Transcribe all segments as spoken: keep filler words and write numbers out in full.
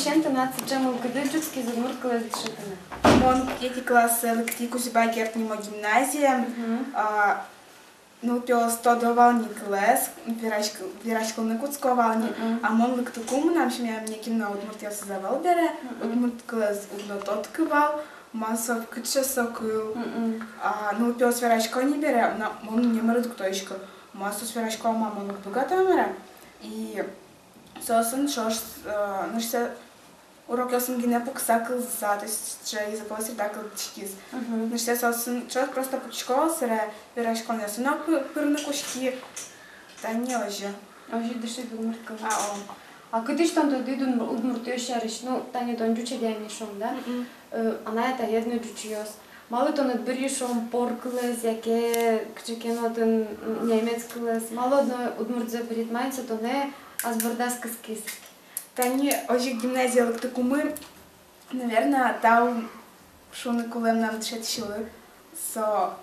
Чем тынад сыӵе мылкыдыд ӝутскиз удмурт кылэз дышетыны? Мон кыкетӥ классэ лыктӥ Кузебай Герд нимо гимназие. Мгм. А, нылпиос тодо вал ни кылэз, вераськ-, вераськылыны кутско вал ни. Мгм. А мон лыктыку, мынам семьяме кин но удмуртъёсыз ӧвӧл бере, мгм, удмурт кылэз уг но тодӥськы вал, мар со, кыӵе со кыл. Мгм. А нылпиос верасько ни бере, мына, мон номыр уг тодӥськы, мар соос верасько, мар мон уг быгато, мар-а. И соосын ӵош, э, нырысьсэ урокъёсын гинэ пукса кылзыса, то есть сыӵе языковой среда кылдӥськиз. Мгм. Нырысьсэ соосын ӵош просто пукисько, собере вераськонъёсы но пы-, пырыны кутски. Тани озьы. Озьы дышид удмурт кылэз. А, о. А кытысь тон тодӥд удмур-, удмуртъёс сярысь? Ну, тани тон ӟуч адями, шуом, да? Мгм. Э, анай-атаед но ӟучъёс. Малы тонэ быри, шуом, пор кылэз, яке кыӵе ке но отын, м, немец кылэз? Малы одно удмуртзэ бырид, маин со тонэ ас бордаз кыскиз? Тани озьы ик гимназие лыктыкумы, наверно, тау шуыны кулэ мынам дышетӥсьлы. Со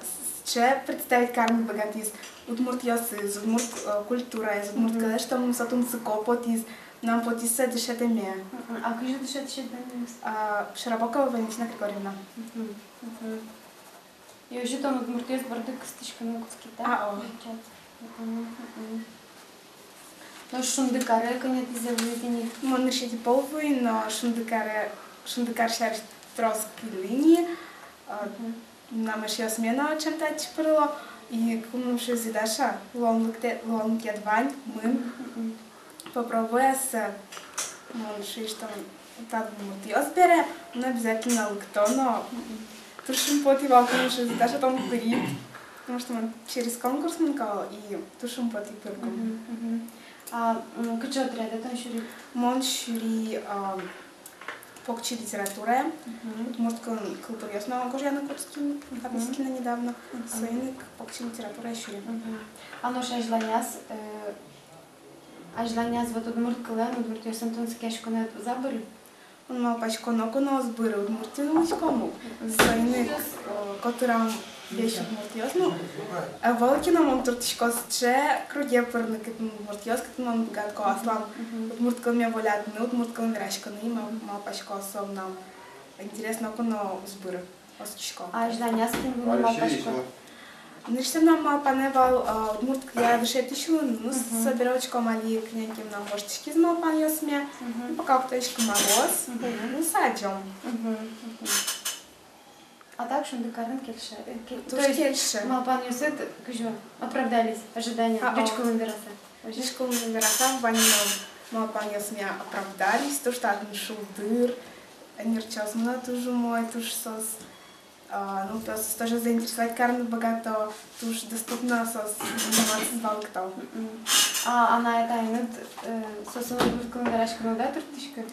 сыӵе представить карыны быгатӥз удмуртъёсыз, удмурт, э, культураез, удмурт, мгм, кылэз, что мыным со тунсыко потӥз, мынам потӥз сое дышетэме. Мгм. А кызьы дышетӥсьыд вань? А, Широбокова Валентина Григорьевна. Мгм. Мгм. И озьы тон удмуртъёс борды кыстӥськыны кутскид, да? А, о. Мгм, мгм. Нош Шундыкаре кӧня тӥ вуиды ни? Мон нырысетӥ пол вуи, но Шундыкаре, Шундыкар сярысь трос кылӥ ни. А, мгм, мынам эшъёсме но ӵем татчы пырыло. И куиньмынымшизы: Даша, луонлык те-, луонлыкед вань, мын. Мгм, мгм. Попробуй ассэ. Мон шуи, что татын удмуртъёс бере, мон обязательно лыкто но. Мгм. Туж шумпотӥ вал, куиньмынымшизы: Даша, тон пырид. Потому что мон через конкурс мынӥсько вал, и туж шумпотӥ пырыкум. Мгм, мгм. А, м, кыӵе отрядэ тон сюрид? Мон сюри, а, покчи литературае. Мгм. Удмурт кылын кылбуръёс но гожъяны кутски, мгм, относительно недавно. Мгм. Соин ик покчи литературае сюри. Мгм. А нош азьланяз, э, азьланяз вот удмурт кылэн, удмуртъёсын тунсыкъяськонэд уз-а быры? Мон малпасько, ноку но уз быры, Удмуртиын улӥськом ук. Мгм. Соин ик, э, котырам весь удмуртъёс, ну, э, ӧвӧл ке но мон туртӥсько сыӵе круге пырыны, кытын удмуртъёс, кытын мон быгатӥсько аслам, мгм, удмурт кылме волятыны, удмурт кылын вераськыны, и мал-, мгм, малпасько, со мынам интересно, ноку но уз быры. Оскисько. А азьланяз кин луны малпаськод? Нырысьсэ мынам малпанэ вал, а, удмурт кылъя дышетӥсь луыны, ну, мгм, собере учком, али кӧня ке мынам воштӥськиз малпанъёсме. Мгм. Ну, пока уг тодӥськы, мар луоз. Мгм. Ну, со адӟом. Мгм, мгм. А так Шундыкарын кельше, э, ке-, туж кельше. То есть малпанъёсыд кызьы оправдались, ожидания, а, ӟуч кылын вераса? Ӟуч кылын вераса, вань но малпанъёсме оправдались, то, что татын шулдыр, ӧнерчиос но туж умой, туж соос, а, ну, то есть тоже заинтересовать карыны быгато, туж доступно соос информациез валэкто. Мгм. А анай-атаеныд, э, соосын удмурт кылын вераськыны уд-а туртӥськы?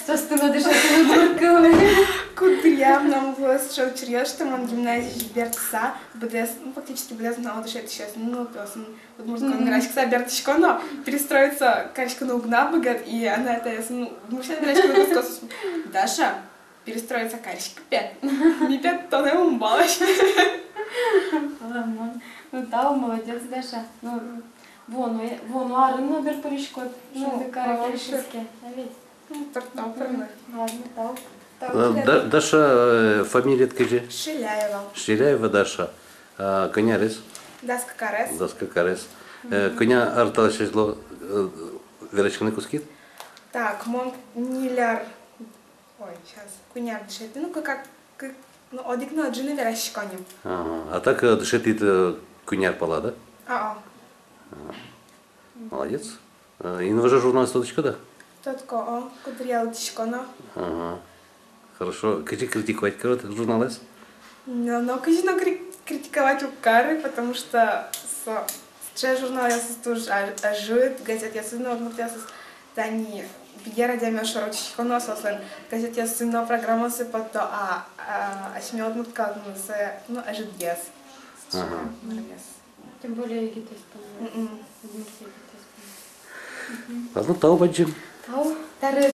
Соосты но дышетыны удмурт кылын. Куддыръя мынам луоз сыӵе учыръёс, что мон гимназиысь бертыса, быдэс, ну, фактически быдэс нунал дышетӥсьёсын, ну, нылпиосын удмурт кылын, мгм, вераськыса бертӥсько но, перестроиться кариськыны уг на быгаты, и анай-атаесын удмурт сямен вераськыны кутско, соос: «Даша, перестроиться кариськы, пе. Ми, пе, тонэ ум вал». Ладно. Ну, тау, молодец, Даша. Ну, вуоно, вуоно арын но берпуриськод, ну, Шундыкаре, молодец, кельшиське. А ведь? Ну, тор-, тау, мгм, пырыны. Ладно, тау. Тау. Э, Да-, Даша, э, фамилиед кызьы? Ширяева. Ширяева Даша. А, кӧня арес? Дас кык арес. Дас кык арес. Э, мгм, кӧня ар талэсь азьло, э, вераськыны кутскид? Так, мон ньыль ар, ой, сейчас, куинь ар дышетӥ, ну, кык ар, кык, ну, одӥг но ӝыны вераськисько ни. Ага. А так, э, дышетӥд, э, куинь ар пала, да? А-а. Ага. Молодец. Э, «Инвожо» журналэз тодӥськод-а? Тодӥсько, о, куддыръя лыктӥсько но. Ага. Хорошо. Кызьы критиковать карод журналэз? Но, но кызьы но кри-, критиковать уг кары, потому что со, сыӵе журналъёсыз туж а-, ӧжыт, газетъёсыз но, удмуртъёсыз. Тани бигер адямиос шоры учкисько но, соослэн газетъёссы но, программаоссы потто, а, а, асьме удмурт калыклэн сое, ну, ӧжытгес. Ага. Сыӵе мармес. Тем более егитъёс понна. Мгм. Удмурт егитъёс понна. Мгм. Ладно, тау бадӟым. Тау. Таре